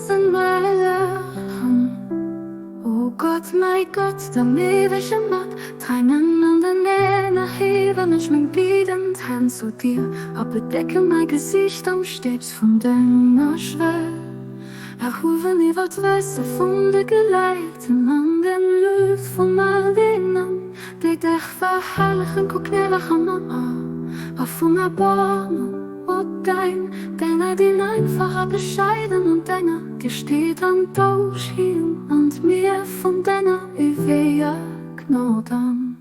ganzen Lehren. O Gott, mäi Gott, dem ewege mat Tréinen an den Aen erhiewen ech meng biedend Hänn zu dir a bedecke mäi Gesiicht am Stébs vun denger Schwell. Erhuewen iwwer d'Wässer vun de Geleiten an den Luucht vun all deenen, déi dech verherrlechen. Kuck gnädeg an an a vum Erbarmen op däin Dénger, deen einfach a bescheiden an denger Dir steet, an d'Ausch hin an d'Mier vun denger eweger Gnod an.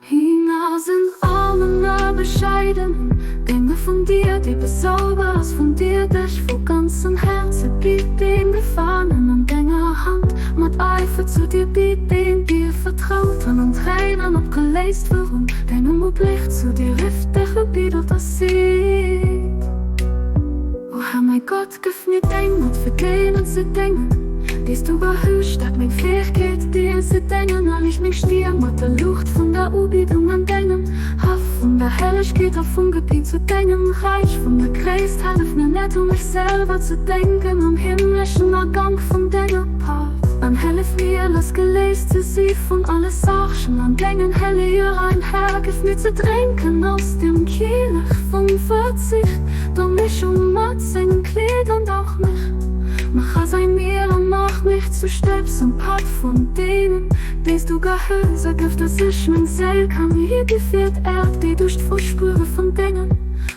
Hien ass en armen a bescheidenen Dénger vun dir, dee besauber ass vun dir, dech vu ganzem Häerze bitt, deen Gefaangen an denger Hand mat Eifer zu dir bitt, deen dir vertraut an an Tréinen opgeléist virun dengem Ublicht zu dir rifft, dech ubiddelt a seet, O Här mäi Gott! Gëff mir deng Mat fir deenen ze déngen, déi s du behüsch, dat meng Fäegkeet dir ze déngen, a liicht meng Stier mat der Luucht vun der Ubidung an dengem Haff, vun der Hellegkeet a vum Gebiet zu dengem Räich, vun der Gréisst. Hellef mir net u mech selwer ze denken, am himmleschen Agank vun denger Paart, an hellef mir lassgeléist ze si vun alle Saachen an dengen Hellegerein. Här, gëff mir ze drénken aus dem Kielech vum Verzicht, Do mech um mat sengem Kleed an dauch mech, mach a säin Miel an mach mech zu Stëbs am Patt vun deenen, déi s du gehëls, a gëff, dass ech meng Séil kann hidde fir d'Äerd, déi Duuscht Fusspure vun dengem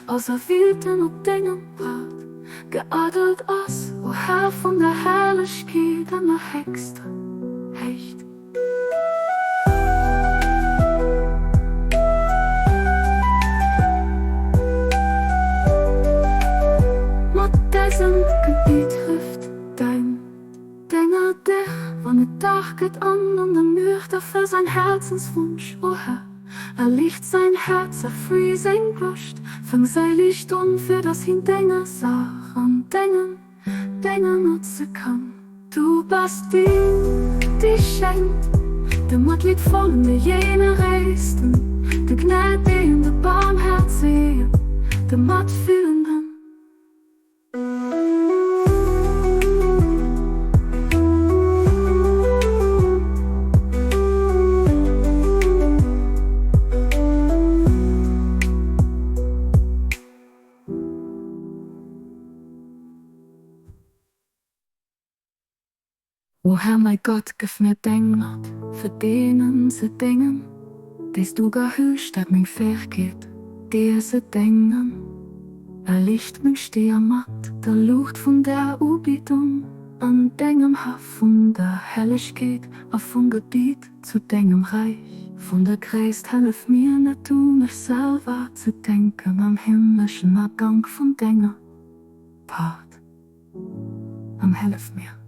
Auserwielten op dengem Pad geadelt ass, o Här vun der Herrlechkeet an der héchster Héicht. Mat dësem Gebiet rifft däin Dénger dech, wann et Dag gëtt, an an der Nuecht erfëll säin Häerzenswonsch, o Här, erliicht säin Häerz a free seng Broscht, fëng säi Liicht un, fir datt hien denger Saach an dengem Dénger notze kann. Du bass deen, dee schenkt, de Matleedvollen, de jene Réisten, de Gnädegen, de Barmhäerzegen, de Matfillenden. O Här mäi Gott, gëff mir deng Gnod, fir deenen ze déngen, déi s du gehüscht, dat meng Fäegkeet, dir ze déngen. Erliicht meng Steeër mat der Luucht vun der Ubidung an dengem Haff, vun der Hellegkeet a vum Gebiet zu dengem Räich, vun der Gréisst. Hëllef mir net u mech selwer ze denken am himmleschen Agank vun denger Paart. An hëllef mir.